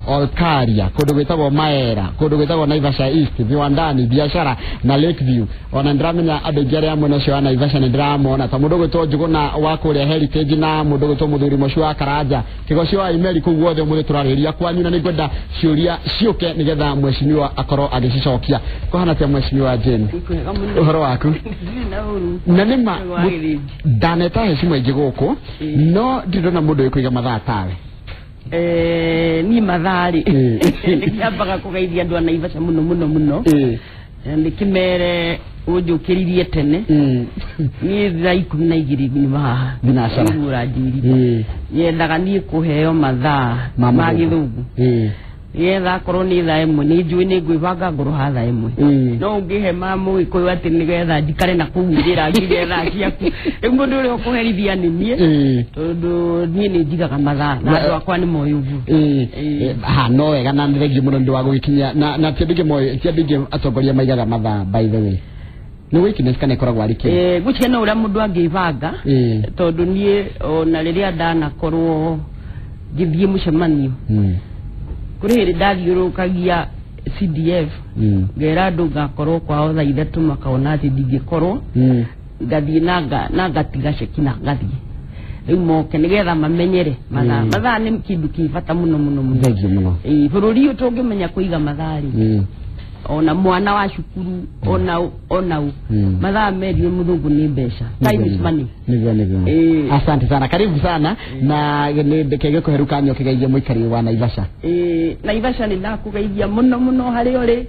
Olkaria, kũndũ gwĩtagwo Maera, kũndũ gwĩtagwo Naivasha East, Viwandani, biashara na Lakeview. Ona ndĩramenya andũ aingĩ arĩa mwena ũcio wa Naivasha nĩ ndĩramona ta mũndũ gwĩtwo Njũgũna wa kũrĩa Heritage na mũndũ gwĩtwo mũthuri mũcio wa Karanja Kĩgocio wa Imeri kũu guothe. Ũmũthĩ tũrarĩrĩria kwanyu na nĩngwenda ciũria ciũke nĩgetha mheshimiwa akorwo agĩcicokia. Kũhana atĩa, Mheshimiwa Jane? Ũhoro waku? Na nĩ ma ndaneta heshima ingĩ gũkũ, no ndirĩ ndona mũndũ wĩkũiga mathaa tawe. Niĩ mathaa rĩ, nĩkĩambaga kũgeithia andũ a Naivasha mũno mũno mũno. Na nĩkĩmere ũnjũkĩririe tene. Niĩ thaa 12 nyuma haha. Thinacara. Nĩguo ũranjĩrire. Nyendaga niĩ kũheo mathaa ma ma mũthũngũ. Gĩthũngũ, nĩgetha akorwo nĩ thaa 1 nĩ njũĩ nĩ ngwĩbanga ngorwo ha thaa 1. No ũngĩhe ma mũgĩkũyũ atĩ nĩgetha njikare na kũu njĩra nginya thaa ciaku, rĩu mũndũ ũrĩa ũkũherithia nĩ niĩ, tondũ niĩ nĩ njigaga mathaa na andũ akwa nĩ moĩ ũguo. Ha, no wega na nĩ thengiũ mũno nĩ ũndũ wa gũgĩkinyia na ti andũ aingĩ moĩ, ti andũ aingĩ atongoria maigaga mathaa. By the way, nĩ weakness kana ĩkoragwo arĩ kĩ? Ngwĩciria no ũrĩa mũndũ angĩbanga, tondũ niĩ ona rĩrĩa ndanakorwo ngĩthiĩ mũcemanio, kũrĩ hĩndĩ ndathiũrũrũkagia CDF, ngera andũ ngakorwo kwao thaa 3, makaona atĩ ndingĩkorwo. Ngathiĩ na ngatiga ceki na ngathiĩ rĩu moke nĩgetha mamenyere mathaa. Mathaa nĩ kĩndũ kĩ bata mũno mũno mũno. Thengiũ mũno. Ĩĩ, bũrũri ũyũ tũngĩmenya kũiga mathaa rĩ, ona mwana wa cukuru ona ũ, mathaa merio mũthũngũ nĩ mbeca, time is money. Nĩguo. Asante sana, karibu sana, na nĩ ndeke gĩkũheru kanya ũkĩgeithia mũikari wa Naivasha. Ĩĩ, Naivasha nĩ ndakũgeithia mũno mũno harĩa ũrĩ,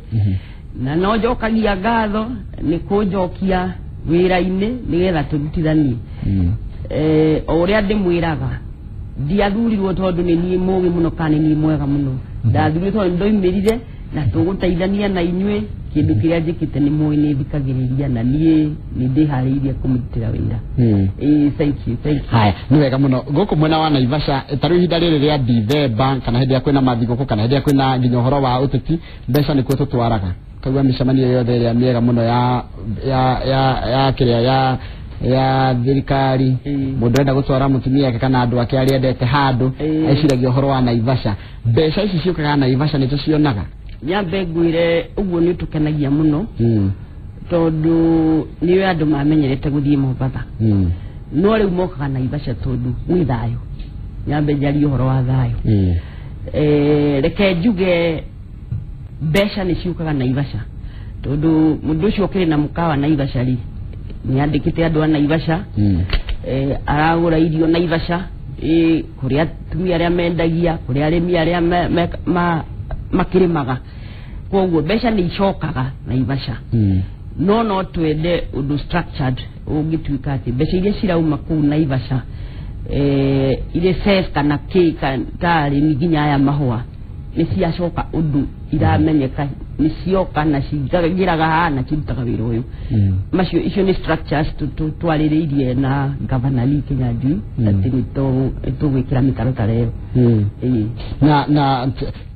na no njokagia ngatho nĩ kũnjokia wĩra-inĩ nĩgetha tũrutithanie. O ũrĩa ndĩmwĩraga, ndiathurirwo tondũ nĩ niĩ mũgĩ mũno kana nĩ niĩ mwega mũno. Ndathurirwo tondũ nĩ ndoimĩrire na tũgũteithania na inyuĩ. Kĩndũ kĩrĩa njĩkĩte nĩ mũĩ nĩ thikagĩrĩria na niĩ nĩ ndĩharĩirie kũmũrutĩra wĩra. Ĩĩ, thank you, thank you. Haya, nĩ wega mũno. Gũkũ mwena wa Naivasha, ta rĩu ihinda rĩrĩ rĩa Dithemba kana hĩndĩ ĩrĩa kwĩna mathigũkũ kana hĩndĩ ĩrĩa kwĩna nginya ũhoro wa ũteti, mbeca nĩkuo tũtwaraga kaigua mĩcemanio yothe ĩrĩa mĩega mũno ya kĩrĩa ya thirikari. Mũndũ arenda gũtwara mũtumia ake kana andũ ake arĩa endete handũ, eciragia ũhoro wa Naivasha. Mbeca ici ciũkaga Naivasha nĩ tũcionaga? Nyambe ngwĩre ũguo nĩ ũtũkenagia mũno, tondũ nĩwe andũ mamenyerete gũthiĩ Mombatha, no rĩu mokaga Naivasha tondũ gwĩ thayũ. Nyambe njarie ũhoro wa thayũ. Reke njuge mbeca nĩ ciũkaga Naivasha tondũ mũndũ ũcio ũkĩrĩ na mũkawa Naivasha rĩ, nĩ andĩkĩte andũ a Naivasha. Aragũra irio Naivasha, kũrĩ atumia arĩa mendagia, kũrĩ arĩmi arĩa makĩrĩmaga. Koguo mbeca nĩ icokaga Naivasha. No twende ũndũ structured ũngĩtuĩka atĩ mbeca iria cirauma kũu Naivasha, irĩ safe kana kĩ ta arĩmi nginya aya mahũa nĩ ciacoka ũndũ iramenyeka nĩ cioka na cingagĩraga haha na cirutaga wĩra ũyũ. Macio icio nĩ structures twarĩrĩirie na Governor Lee Kinyanjui atĩ nĩ tũgwĩkĩra mĩtaratara ĩyo. Ĩĩ. Na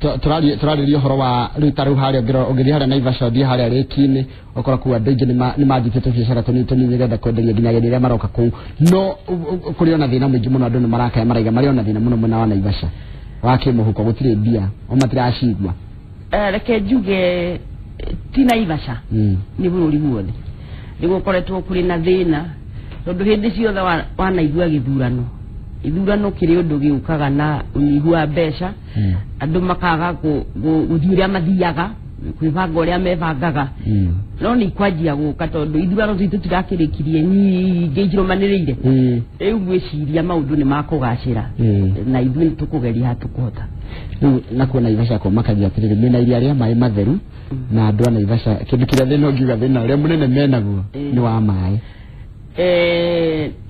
tũrarĩria ũhoro wa rĩu ta rĩu harĩa ũngĩthiĩ harĩa Naivasha, ũthiĩ harĩa rĩki-inĩ, ũkora kũu andũ aingĩ nĩ manjĩtĩte biacara tũnini tũnini nĩgetha kwenderia nginya ageni arĩa maroka kũu, no kũrĩ ona thĩna mũingĩ mũno. Andũ nĩ marakaya, maraiga marĩ ona thĩna mũno mwena wa Naivasha wa kĩmũhuko, gũtirĩ mbia o matiracigua. Reke njuge ti Naivasha, nĩ bũrũri guothe nĩ gũkoretwo kũrĩ na thĩna, tondũ hĩndĩ ciothe wanaigua gĩthurano, ithurano kĩrĩ ũndũ gĩũkaga na ũnyihu wa mbeca. Andũ makaga gũthiĩ ũrĩa mathiaga kwĩbanga ũrĩa mebangaga. No nĩ ikwanjia gũka tondũ ithurano citũ tirakĩrĩkirie nyingĩ irũmanĩrĩire. Rĩu ngwĩciria maũndũ nĩ makũgacĩra na ithuĩ nĩ tũkũgeria haha tũkũhota. Rĩu nakuo Naivasha kũmakagia atĩrĩrĩ, mena iria rĩa maĩ matheru na andũ a Naivasha kĩndũ kĩrĩa thĩna ũngiuga thĩna ũrĩa mũnene menaguo nĩ wa maĩ.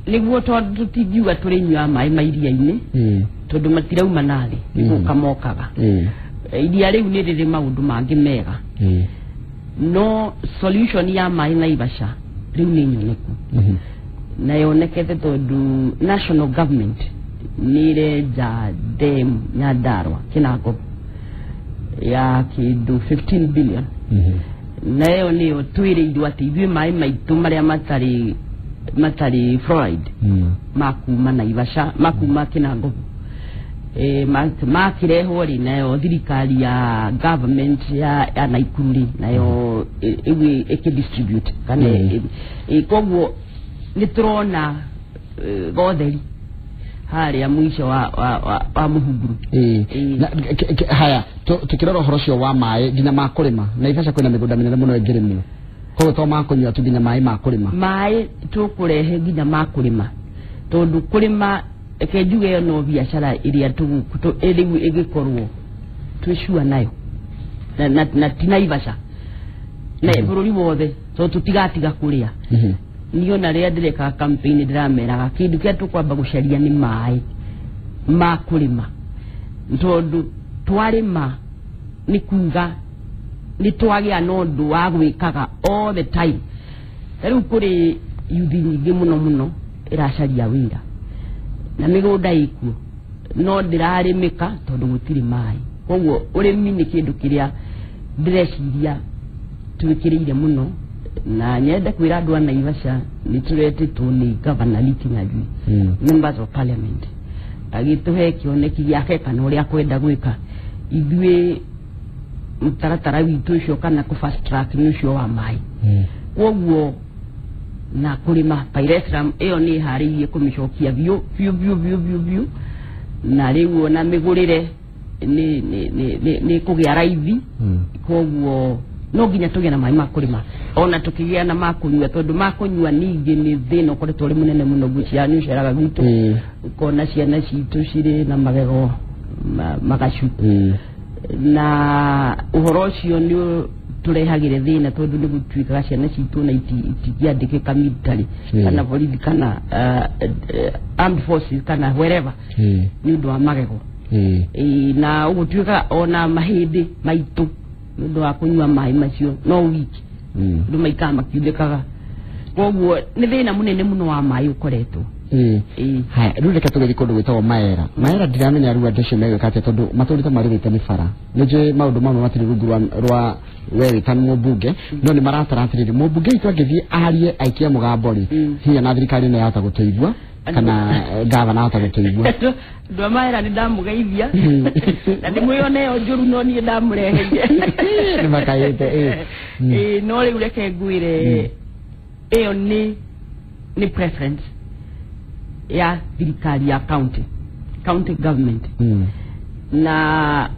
Nĩguo, tondũ tũtingiuga tũrĩnyua maĩ ma iria-inĩ, tondũ matirauma nathĩ, nĩ gũka mokaga. Iria rĩu nĩ rĩrĩ maũndũ mangĩ mega, no solution ya maĩ Naivasha rĩu nĩ nyoneku na yonekete tondũ national government nĩ ĩrenja dam Nyandarua Kinangop ya kĩndũ 15 billion, na ĩyo nĩyo twĩrĩirwo atĩ ithuĩ maĩ maitũ marĩa matarĩ fluoride makuma Naivasha, makuma Kinangop. Makĩrehwo rĩ, nayo thirikari ya government ya Naikuru rĩ, nayo ĩkĩdistribute kana koguo nĩ tũrona gotheri harĩa mũico wa mũhunguru. Haya, tukĩrora ũhoro ũcio wa maĩ nginya ma kũrĩma, Naivasha kwĩna mĩgũnda mĩnene mũno ĩngĩrĩmwo, koguo to ma kũnyua tu, nginya maĩ ma kũrĩma. Maĩ tũkũrehe nginya ma kũrĩma, tondũ kũrĩma, reke njuge, ĩyo no biacara ĩrĩa rĩu ĩgĩkorwo twĩ sure nayo na ti Naivasha na bũrũri wothe, tondũ tũtigatiga kũrĩa. Niĩ ona rĩrĩa ndĩrekaga campaign ndĩrameraga kĩndũ kĩrĩa tũkwamba gũcaria nĩ maĩ ma kũrĩma, tondũ twarĩma nĩ kuga nĩ twagĩa na ũndũ wa gwĩkaga all the time. Ta rĩu kũrĩ yuthi nyingĩ mũno mũno ĩracaria wĩra na mĩgũnda ĩkuo no ndĩrarĩmĩka tondũ gũtirĩ maĩ. Koguo ũrĩmi nĩ kĩndũ kĩrĩa ndĩreciria twĩkĩrĩire mũno, na nyende kwĩra andũ a Naivasha nĩ tũretĩtwo nĩ Governor Lee Kinyanjui, members of parliament, agĩtũhe kĩoneki gĩake kana ũrĩa akwenda gwĩka. Ithuĩ mũtaratara witũ ũcio kana kũ fast track nĩ ũcio wa maĩ, koguo na kũrĩma pyrethrum ĩyo nĩ ĩharĩirie kũmĩcokia biũ biũ biũ biũ biũ biũ, na rĩu ona mĩgũrĩre nĩ kũgĩa raithi. Koguo no nginya tũgĩe na maĩ ma kũrĩma ona tũkĩgĩa na ma kũnyua, tondũ ma kũnyua ningĩ nĩ thĩna ũkoretwo ũrĩ mũnene mũno. Ngwĩciria nĩ ũceraga gwitũ ũkona ciana citũ cirĩ na magego magacu, na ũhoro ũcio nĩ tũrehagĩre thĩna, tondũ nĩ gũtuĩkaga ciana citũ na itingĩandĩkĩka military kana borithi kana armed forces kana wherever nĩ ũndũ wa magego. Na ũgũtuĩka ona mahĩndĩ maitũ nĩ ũndũ wa kũnyua maĩ macio no wiki andũ maikaga makiunĩkaga. Koguo nĩ thĩna mũnene mũno wa maĩ ũkoretwo. Haya, rĩu reke tũgĩthiĩ kũndũ gwĩtagwo Maera. Maera ndiramenya rĩu andũ acio megwĩka atĩa, tondũ matũrĩte marĩrĩte nĩ bara. Nĩ njũĩ maũndũ mamwe matirĩ rungu rwa we wĩ ta mũmbunge, no nĩ maratara atĩrĩrĩ, mũmbunge witũ angĩthiĩ arie aikie mũgambo rĩ, hinya na thirikari nĩ yahota gũtũigua kana gavana ahota gũtũigua. Andũ a Maera nĩ ndamũgeithia na ndĩ mwĩone ĩyo njũru, no niĩ ndamũreheire. Nĩ makaĩte ĩ. Ĩĩ, no rĩu reke ngwĩre, ĩyo nĩ preference ya thirikari ya county government, na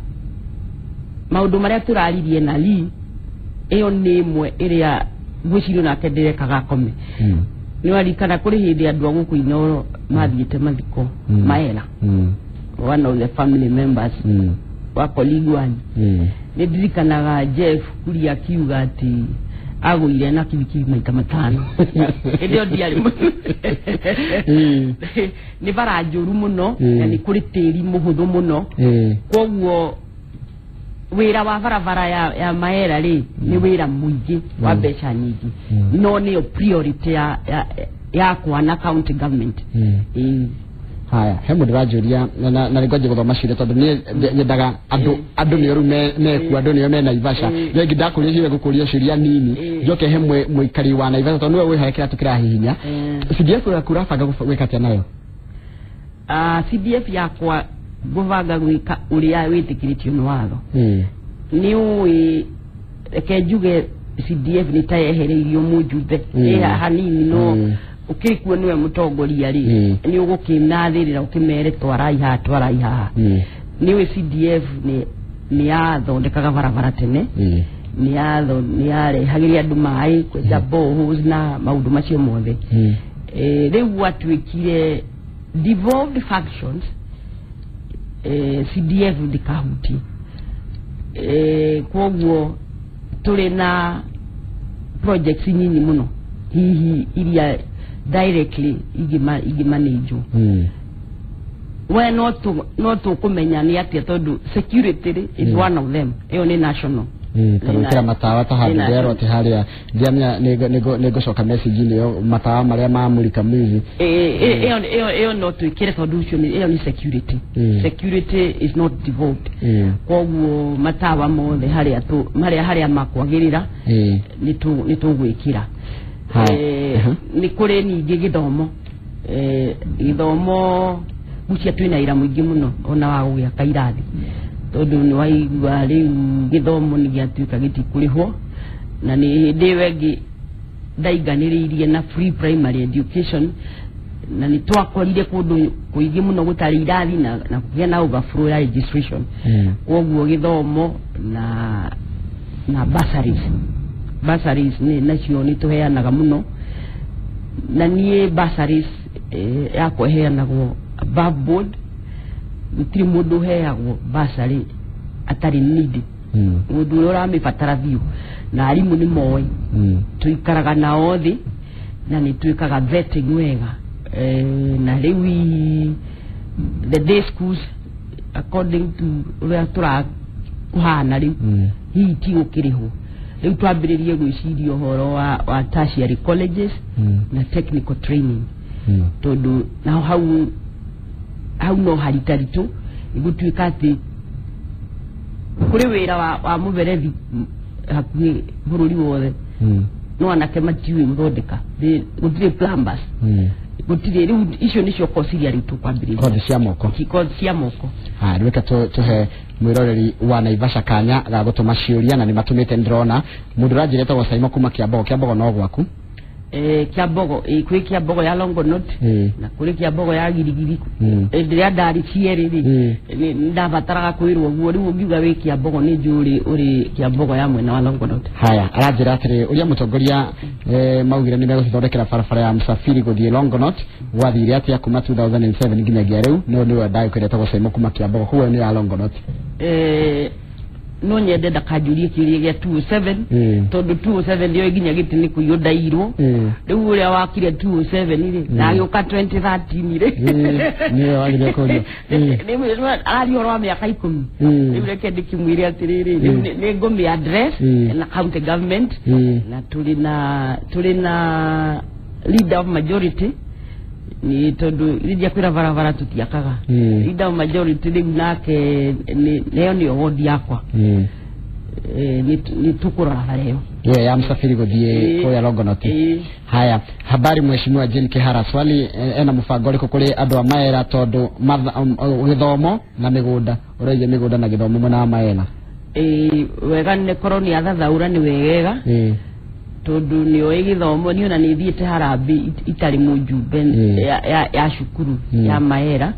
maũndũ marĩa tũraririe na Lee, ĩyo nĩ ĩmwe ĩrĩa ngwĩciria nake ndĩrekaga akome. Nĩ waririkana kũrĩ hĩndĩ andũ a gũkũ Inooro mathiĩte mathiko Maera, one of the family members wa colleague wanyu. Nĩ ndirikanaga Jeff Kuria akiuga atĩ agũire na kibikibi maita 5. Hĩndĩ ĩyo ndiarĩ nĩ bara njũru mũno na nĩ kũrĩ tĩri mũhũthũ mũno, koguo wĩra wa barabara ya Maera rĩ nĩ wĩra mũingĩ wa mbeca nyingĩ, no nĩyo priority yakwa na county government. Ĩĩ. Haya, he mũndũ ũranjũria na nĩngwanjia gũthoma ciũria, tondũ niĩ nyendaga andũ nĩo rĩu mekuo, andũ nĩo me Naivasha. Rĩngĩ ndakũria ciũria, ngũkũria ciũria nini, njoke he mũikari wa Naivasha, tondũ nĩwe wĩ harĩa kĩratũ kĩrahihinya. CDF yaku ũrabanga gwĩka atĩa nayo? CDF yakwa ngũbanga gwĩka ũrĩa wĩtĩkĩrĩtio nĩ watho. Nĩ ũĩ, reke njuge CDF nĩ ta yehereirio mũjumbe ĩ hanini, no ũkĩkuo nĩwe mũtongoria rĩ, nĩ ũgũkĩnathĩrĩra ũkĩmere twarai haha, twarai haha. Nĩ ũĩ CDF nĩ yathondekaga barabara tene, nĩ yarehagĩria andũ maĩ, kwenja boreholes na maũndũ macio mothe. Rĩu gwatuĩkire devolved functions, CDF ndĩkahuti. Koguo tũrĩ na projects nyinyi mũno hihi iria directly ingĩmanĩnjwo we no tũkũmenya nĩ atĩa, tondũ security rĩ is one of them, ĩyo nĩ national. Ta gwĩkĩra matawa ta handũ ndĩrerwo atĩ harĩa, ndiamenya, nĩ ngũcoka message-inĩ ĩyo, matawa marĩa mamũrika mwizi. Ĩyo no twĩkĩre, tondũ ũcio ĩyo nĩ security. Security is not devolved. Koguo matawa mothe harĩa harĩa makwagĩrĩra nĩ tũgwĩkĩra. Haya. Nĩ kũrĩ ningĩ gĩthomo, gĩthomo Busia twina ira muingi muno ona wa gũgĩaka irathi tondu ni waigua riu gĩthomo nĩ gĩatuĩka gĩtikũrĩhwo na nĩ hĩndĩ ĩyo ĩngĩ ndaiganĩrĩirie na free primary education na nĩ twakorire kũndũ kũingĩ mũno gũtarĩ irathi na kũgĩa na overflow ya registration. Kwoguo gĩthomo na bursaries nĩ nacio nĩ tũheanaga mũno na niĩ bursaries yakwa ĩheanagwo above board. Gũtirĩ mũndũ ũheagwo bursary atarĩ needy. Mũndũ ũrĩa ũramĩbatara biũ na arimũ nĩ moĩ tũikaraga nao thĩ na nĩ twĩkaga vetting wega. Na rĩu the day schools according to ũrĩa tũrakuhana rĩu hihi ti gũkĩrĩhwo. Rĩu twambĩrĩrie gwĩciria ũhoro wa tertiary colleges na technical training tondũ naho hau no haritaritũ igũtuĩka atĩ kũrĩ wĩra wa mũberethi hakuhĩ bũrũri wothe no anake matiũĩ gũthondeka, gũtirĩ plumbers, gũtirĩ. Rĩu icio nĩcio kosi iria rĩu tũkwambĩrĩria, kothi cia moko, kothi cia moko. Rĩu tũhe mwĩroreri wa Naivasha kanya ga gũtũma ciũria na nĩ matũmĩte ndĩrona mũndũ ũranjĩra etagwo Saimo kuma Kĩambogo. Kĩambogo no gwaku? Kĩambogo kwĩ Kĩambogo ya Longonot na kũrĩ Kĩambogo ya Girigiri. Rĩrĩa ndarĩ cierĩ rĩ ndabataraga kwĩrwo ũguo. Rĩu ũngiuga wĩ Kĩambogo nĩ njũĩ ũrĩ Kĩambogo ya mwena wa Longonot. Haya, aranjĩra atĩrĩ ũrĩa mũtongoria maugire nĩ megũthondekera barabara ya Msafiri gũthiĩ Longonot gwathire atĩa kuma 2007 nginyagia rĩu? No nĩwe ndagĩkwĩra etagwo Saimo kuma Kĩambogo, koguo nĩ ya Longonot. No nyende ndakanjũrie kĩũria gĩa 207 tondũ 207 nĩyo nginya gĩtĩ nĩ kũiywo ndairwo. Rĩu ũrĩa wakire 207 rĩ na agĩũka 2013 rĩ nĩwe wagire kũrio araria ũhoro wa mĩaka 10. Rĩu reke ndĩkĩmwĩre atĩrĩrĩ nĩ ngũmĩ address na county government na tũrĩ na leader of majority ni tondu rĩrĩa kwĩra barabara tũtiakaga. Leader of majority rĩu nake nĩyo nĩyo wodi yakwa nĩ tũkũrora bara ĩyo ĩyo ya Msafiri gũthiĩ kũrĩa Longonot. Haya, habari mheshimiwa Jane Kihara, swali ena mũbango ũrĩkũ kũrĩ andũ a Maera tondũ gĩthomo na mĩgũnda ũraiye mĩgũnda na gĩthomo mwena wa Maera? Wega nĩ korwo nĩ athathaũra nĩ wegega tondu nĩ oĩ gĩthomo niĩ ona nĩ thiĩte harambĩ itarĩ mũjumbe ya cukuru ya Maera.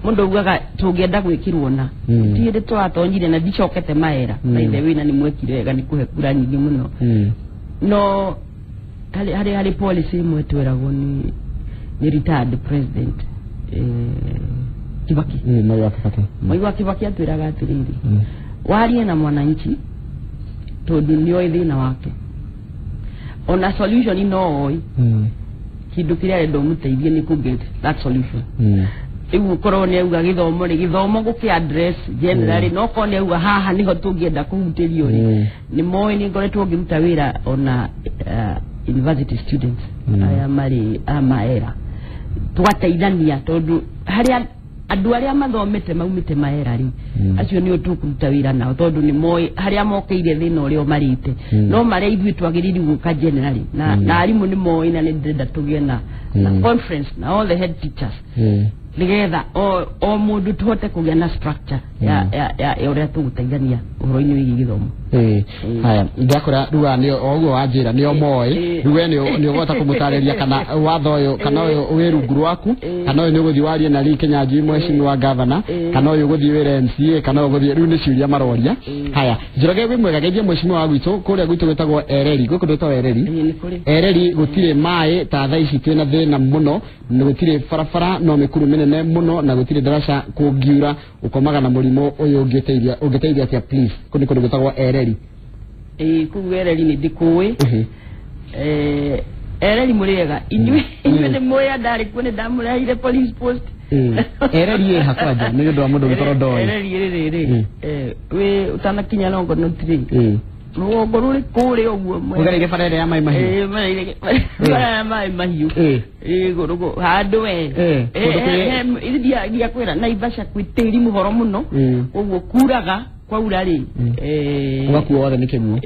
Mũndũ augaga tũngĩenda gwĩkĩrwo na ti hĩndĩ tũratonyire na ndicokete Maera by the way na nĩ mwekire wega nĩ kũhe kura nyingĩ mũno. No harĩ policy ĩmwe tweragwo nĩ retired president Kibaki. Mwai wa Kibaki. Mwai wa Kibaki atwĩraga atĩrĩrĩ, warie na mwananchi tondu nĩoĩ thĩna wake ona solution no oĩ kĩndũ kĩrĩa arenda ũmũteithie nĩ kũ get that solution. Rĩu ũkorwo nĩ auga gĩthomo rĩ, gĩthomo gũkĩ address generally, no korwo nĩ auga haha nĩho tũngĩenda kũhutĩrio rĩ nĩ moĩ nĩ ngoretwo ngĩruta wĩra ona university students aya marĩ a Maera tũgateithania tondũ harĩa andũ arĩa mathomete maumĩte Maera rĩ acio nĩo tũkũruta wĩra nao tondũ nĩ moĩ harĩa mokĩire thĩna ũrĩa ũmarĩte no marĩa ithuĩ twagĩrĩirwo gũka generally na arimũ nĩ moĩ na nĩ ndĩrenda tũgĩe na conference na all the head teachers nĩgetha o mũndũ tũhote kũgĩa na structure ya ũrĩa tũgũteithania ũhoro-inĩ wĩgiĩ gĩthomo. Haya, ndakora rĩu nĩ o ũguo wanjĩra nĩo moĩ rĩu we nĩ ũgũhota kũmũtarĩria kana watho ũyũ kana ũyũ wĩ rungu rwaku kana ũyũ nĩ ũgũthiĩ warie na Lee Kinyanjui mheshimiwa governor kana ũyũ ũgũthiĩ wĩre MCA kana ũyũ ũgũthiĩ rĩu nĩ ciũria maroria. Haya, Njoroge wĩ mwega, geithia mheshimiwa wa gwitũ kũrĩa gwitũ gwĩtagwo Ereri, gũkũ gwĩtagwo Ereri. Ereri gũtirĩ maĩ ta thaa ici twĩna thĩna mũno, gũtirĩ barabara no mĩkuru mĩnene mũno na gũtirĩ ndaraca kũngiura ũkomaga na mũrimũ ũyũ ũngĩteithia atĩa please? Kũu nĩ kũndũ gwĩtagwo Ereri. Kũu Ereri nĩ ndĩkũĩ. Ereri mũrĩega inyuĩ nĩ mũĩ ndarĩ kuo nĩ ndamũreheire police post. Ereri ĩ hakwanja nĩ ũndũ wa mũndũ ũngĩkorwo ndoĩ. Ereri rĩrĩ wĩ ũtanakinya Longonot rĩ rũgongo rũrĩ kũrĩa ũguo ũgereire bara ĩrĩa ya Maĩ Mahiũ. Bara ya Maĩ Mahiũ handũ we ndiakwĩra Naivasha kwĩ tĩri mũhoro mũno ũguo kuraga kwaura rĩ ũgakuo wothe nĩ kĩguũ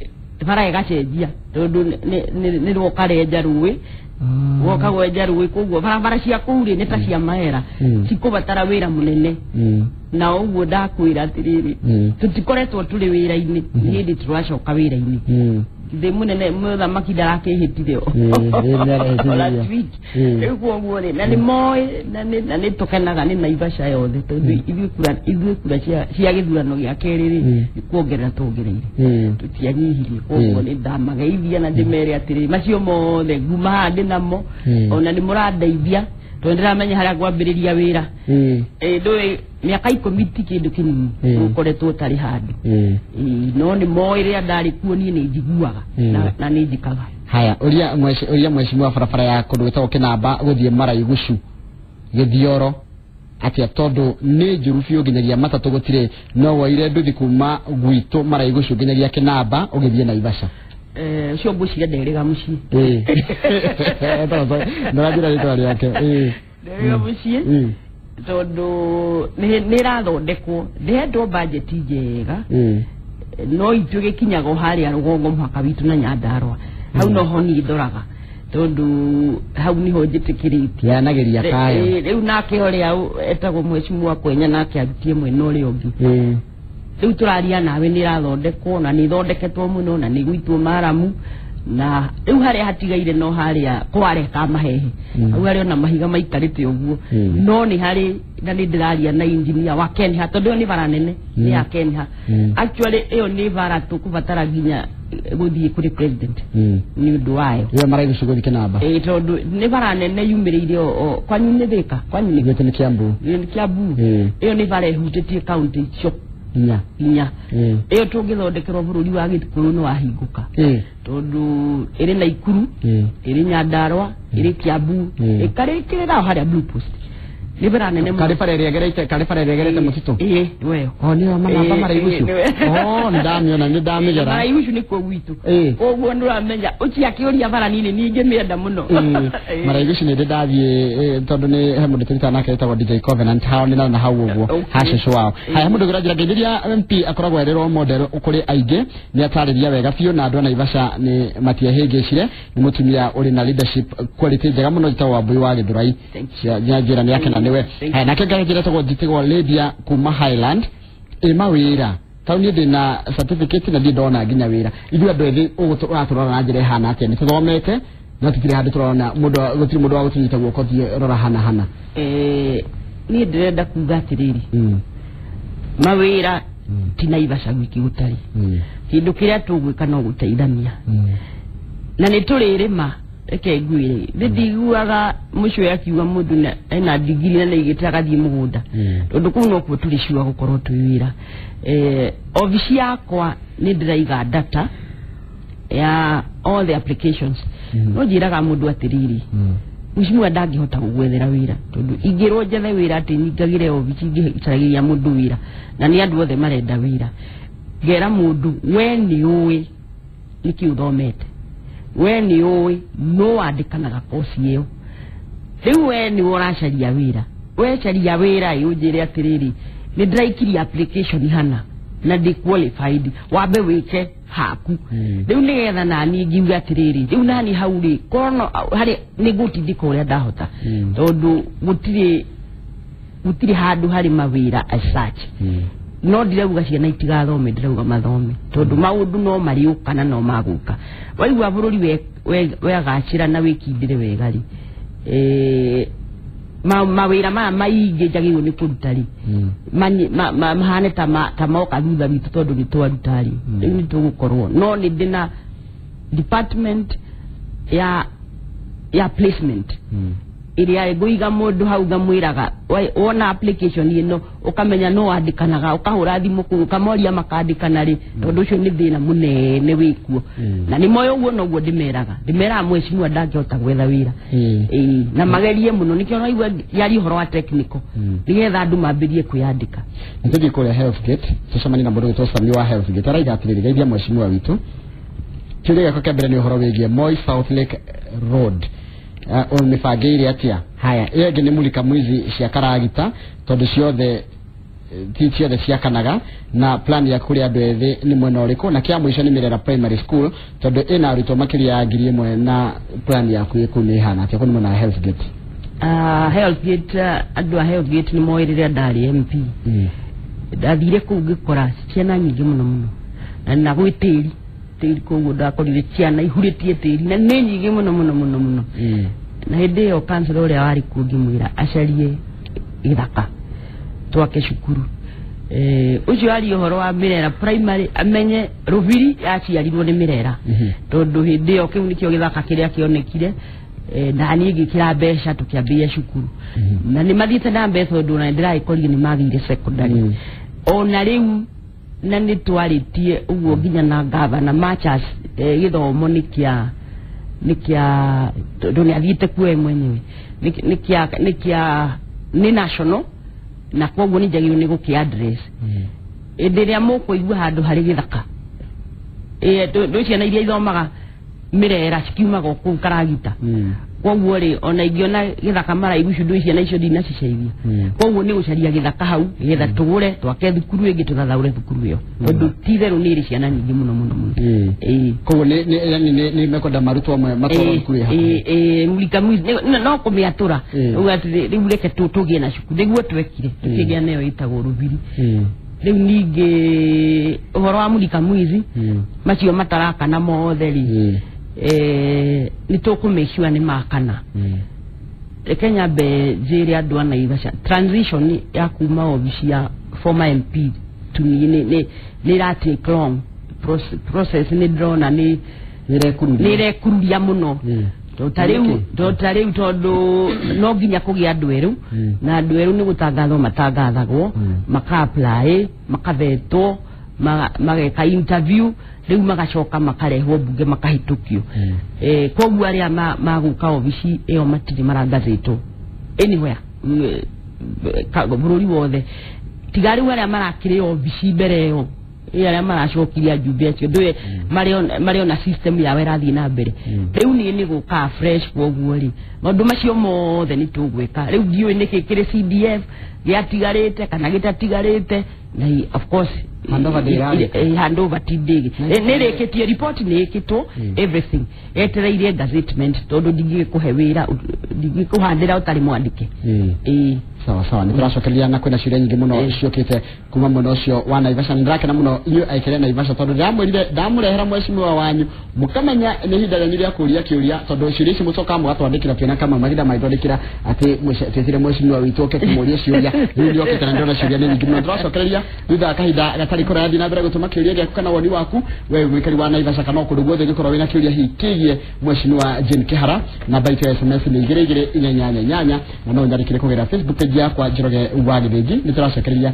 bara ĩgacenjia tondũ nĩ rwokarenja rũĩ Woka gwenja rũĩ koguo barabara cia kũu rĩ nĩ ta cia Maera cikũbatara wĩra mũnene na ũguo ndakwĩra atĩrĩrĩ tũtikoretwo tũrĩ wĩra-inĩ nĩ hĩndĩ tũracoka wĩra-inĩ thĩ mũnene mũthamaki ndarakĩhĩtire last week rĩu koguo rĩ na nĩ moĩ na nĩ tũkenaga nĩ Naivasha yothe tondũ ithuĩ kura cia gĩthurano gĩa kerĩ rĩ nĩ kuongerera tuongereire tũtianyihirie koguo nĩ ndamageithia na ndĩmere atĩrĩ macio mothe nguma haha ndĩ namo ona nĩ mũrandeithia tondũ ndĩramenya harĩa ngwambĩrĩria wĩra ndũĩ mĩaka 10 ti kĩndũ kĩnini ũkoretwo ũtarĩ handũ no nĩ moĩ rĩrĩa ndarĩ kuo niĩ nĩ njiguaga na nĩ njĩkaga. Haya ũria mheshimiwa barabara ya kũndũ gwĩtagwo Kĩnamba gũthiĩ Maraigucu Gĩthioro atĩa tondũ nĩ njũru biũ nginyagia matatũ gũtirĩ no woire nduthi kuma gwitũ Maraigucu nginyagia Kĩnamba ũgĩthiĩ Naivasha. Ũcio ngwĩciria nderĩga mũciĩ ndũranjĩra rĩtwa rĩake nderĩga mũciĩ tondũ nĩ ĩrathondekwo ndĩhetwo bajeti njega no ithuĩ gĩkinyaga o harĩa rũgongo mũhaka witũ na Nyandarũa hau noho niĩ ndoraga tondũ hau niho njĩtĩkĩrĩtie yanagĩria kayo rĩu nake ũrĩa etagwo mheshimiwa Kwenya nake arutie mwena ũrĩa ũngĩ rĩu tũraria nawe nĩ ĩrathondekwo na nĩ ĩthondeketwo mũno na nĩ ĩgũitwo maramu na rĩu harĩa hatigaire no harĩa kware ka mahehe hau harĩa ona mahiga maikarĩte ũguo no nĩ harĩ na nĩ ndĩraria na engineer wa Kenha tondũ ĩyo nĩ bara nene nĩ ya Kenha actually ĩyo nĩ bara tũkũbatara nginya gũthiĩ kũrĩ president nĩ ũndũ wayo ĩyo Maraigucu gũthiĩ Kĩnamba tondũ nĩ bara nene yumĩrĩire kwanyu nĩ Thĩka kwanyu nĩ Kiambu nĩ Kiambu ĩyo nĩ bara ĩhutĩtie kaunti icio inya ĩyo tũngĩthondekerwo bũrũri wa Gĩkũyũ nĩ wahingũka tondũ ĩrĩ Naikuru ĩrĩ Nyandarũa ĩrĩ Kiambu ĩkarĩkĩrĩra o harĩa Blue Post nĩ bara nene karĩ bara ĩrĩa ĩgerete mũtitũ nĩweyo nĩyo Manamba Maraigucu nĩndamĩona nĩndamĩgera Maraigucu nĩkuo gwitũ koguo nĩũramenya ũcio akĩũria bara nini niĩ ingĩmĩenda mũno Maraigucu nĩ ndĩ ndathiĩ tondũ nĩ he mũndũ tũrutaga nake wĩtagwo DJ Covenant hao nĩ na hau ũguo ha cũcũ wao. Haya mũndũ ũngĩranjĩra ngeithĩria MP akoragwo arĩ role model kũrĩ aingĩ nĩ atarĩria wega biũ na andũ a Naivasha nĩ matiehĩngĩcire nĩ mũtumia ũrĩ na leadership quality njega mũno njĩtagwo Wambui wa Gĩthũrai nyanjĩra nĩ akena nĩwe. Haya nake nganjĩra etagwo njĩtagwo Lydia kuma Highland ĩ mawĩra tau niĩ ndĩna certificate na ndirĩ ndona nginya wĩra ithuĩ andũ ethĩ ũguo ũratũrora na njĩra ĩhana atĩa nĩ tũthomete no tũtirĩ handũ tũrona mũndũ gũtirĩ mũndũ wa gũtũnyita guoko thiĩ rora hana hana. Niĩ ndĩrenda kuga atĩrĩrĩ mawĩra ti Naivasha gwiki gũtarĩ kĩndũ kĩrĩa tũgwĩka no gũteithania na nĩ tũrĩrĩma reke ngwĩre nĩ ndiguaga mũcũĩ akiuga mũndũ ena ndigiri na nĩaigĩte agathiĩ mũgũnda tondũ kũu nokuo tũrĩ sure gũkorwo twĩ wĩra. Obici yakwa nĩ ndĩraiga data ya all the applications no njĩraga mũndũ atĩrĩrĩ mheshimiwa ndangĩhota gũgwethera wĩra tondũ ingĩrwo njethe wĩra atĩ nyingagĩre obici ingĩcaragĩria mũndũ wĩra na nĩ andũ othe marenda wĩra ngera mũndũ we nĩ ũĩ nĩkĩ ũthomete we nĩ ũĩ no wandĩkanaga kosi ĩyo rĩu we nĩwe ũracaria wĩra wecaria wĩra ĩ ũnjĩre atĩrĩrĩ nĩ ndĩraikirie application hana na ndĩ qualified wambe wĩke haku rĩu nĩgetha naniĩ ngiuga atĩrĩrĩ rĩu nani hau rĩ korwo harĩ nĩ ngũtindĩka ũrĩa ndahota tondũ gũtirĩ handũ harĩ mawĩra as such no ndirauga ciana itigathome ndirauga mathome tondũ maũndũ no marĩũka na no magũka waigua bũrũri wegacĩra na wĩkindĩre wega rĩ mawĩra maya maingĩ njagĩrĩirwo nĩ kũruta rĩ mahane ta moka thutha witũ tondũ nĩ twaruta rĩ rĩu nĩ tũgũkorwo no nĩ ndĩ na department ya placement ĩrĩa ngũiga mũndũ hau ngamwĩraga wona application ĩno ũkamenya no wandĩkanaga ũkahũra thimũ kũu ũkamoria makandĩkana rĩ tondũ ũcio nĩ thĩna mũnene wĩkuo na nĩ moĩ ũguo noguo ndĩmeraga mheshimiwa ndangĩhota gwetha wĩra na magerie mũno nĩkĩo ũraigua yaria ũhoro wa technical nĩgetha andũ mambĩrie kwĩyandĩka. Nĩ tũthiĩ kũrĩa Health Gate tũcemanie na mũndũ wĩtwo Sami wa Health Gate araiga atĩrĩrĩ geithia mheshimiwa witũ kĩũria gĩakwa kĩa mbere nĩ ũhoro wĩgiĩ Moi South Lake Road mĩbangĩire atĩa haya ĩyo ĩngĩ nĩ mulika mwizi cia karagita tondũ ciothe ti ciothe ciakanaga na plan ya kũrĩa andũ ethĩ nĩ mwena ũrĩkũ na kĩa mũico nĩ Mirera Primary School tondũ ĩna arutwo makĩria ya 1000 na plan yaku ĩkũ nĩ ĩhana atĩa kũu nĩ mwena wa Health Gate? Health Gate, andũ a Health Gate nĩ moĩ rĩrĩa ndarĩ MP ndathire kũu ngĩkora ciana nyingĩ mũno mũno na gwĩ tĩri tĩri koguo ndakorire ciana ihurĩtie tĩri na nĩ nyingĩ mũno mũno mũno mũno. Na hĩndĩ ĩyo kansela ũrĩa warĩ kuo ngĩmwĩra acarie gĩthaka twake cukuru. Ũcio aria ũhoro wa Mirera Primary amenye Rũbiri yaciarirwo nĩ Mirera tondũ hĩndĩ ĩyo kĩu nĩkĩo gĩthaka kĩrĩa kĩonekire. Na niĩ ngĩkĩra mbeca tũkĩambĩrĩria cukuru na nĩ mathiĩte na mbeca tondũ ona nĩndĩragĩkorire nĩ mathire secondary ona rĩu na nĩ twarĩtie ũguo nginya na gavana Machas. Gĩthomo nĩ kĩa tondũ nĩ athiĩte kuo we mwenyewe nĩ kĩa nĩ national na koguo nĩ njagĩrĩirwo nĩ gũkĩ address hĩndĩ ĩrĩa mũkũigua handũ harĩ gĩthaka. Ndũ ciana iria ithomaga Mirera cikiumaga kũu Karagita koguo rĩ ona ingĩona gĩthaka maraigu icio ndũ ciana icio ndinacicaithia koguo nĩ gũcaria gĩthaka hau nĩgetha tũgũre twake thukuru ĩngĩ tũthathaũre thukuru ĩyo tondũ ti itherũ nĩ ĩrĩ ciana nyingĩ mũno mũno mũno. Koguo nĩ mekwenda marutwo amwe matwarwo thukuru ĩ hakuhĩ. Mulika Mwizi no kũmĩatũra uga atĩ rĩu reke tũgĩe na cukuru nĩguo twekire tũkĩgĩa nayo ĩtagwo Rũbiri. Rĩu ningĩ ũhoro wa Mulika Mwizi macio matarakana mothe rĩ nĩ tũkũmake nĩ makana. Reke nyambe njĩre andũ a Naivasha transition ya kuma obici ya former MP to niĩ nĩ ĩra take long process nĩ ndĩrona nĩ ĩrekururia mũno ta rĩu tondũ no nginya kũgĩa andũ erũ na andũ erũ nĩ gũtangathwo matangathagwo maka apply makabetwo mageka interview rĩu magacoka makarehwo mbunge makahĩtũkio. Koguo arĩa magũka obici ĩyo matirĩ marangathĩtwo anywhere bũrũri wothe tiga rĩu arĩa marakĩrĩ obici mbere ĩyo arĩa maracokirie ajumbe acio ndũĩ marĩ ona system yao ĩrathiĩ na mbere. Rĩu niĩ nĩ gũka fresh koguo rĩ maũndũ macio mothe nĩ tũgwĩka. Rĩu ndiũĩ nĩkĩ kĩrĩ CDF gĩatigarĩte kana gĩtatigarĩte na of course handover ndĩrarĩka handover ti ndĩgĩ nĩ rĩkĩtie report nĩ ĩkĩtwo everything etereire gazettement tondũ ndingĩkũhe wĩra ndingĩkũhandĩra ũtarĩ mwandĩke. Sawa sawa nĩ tũracokereria na kwĩna ciũria nyingĩ mũno ciũkĩte kuma mwena ũcio wa Naivasha. Nĩ ndĩrakena mũno inyuĩ aikari a Naivasha tondũ ndĩramwĩrire ndamũrehera mheshimiwa wanyu mũkamenya nĩ ihinda rĩanyu rĩa kũria kĩũria tondũ ciũria ici mũcokaga mũgatwandĩkĩra twĩna kama mahinda magĩtwandĩkĩra atĩ twĩtire mheshimiwa witũ oke kũmũria ciũria. Rĩu nĩ okĩte na ndĩrona ciũria nĩ nyingĩ mũno. Tũracokereria thutha wa kahinda gatarĩ kũraya thiĩ na mbere gũtũma kĩũria gĩaku kana woni waku we mũikari wa Naivasha kana o kũndũ guothe ũngĩkorwo wĩna kĩũria hihi kĩgiĩ mheshimiwa Jane Kihara. Namba itũ ya SMS nĩ 22488 na no ũnyandĩkĩre kũgerera Facebook page yakwa Njoroge wa Gĩthĩnji. Nĩ tũracokereria.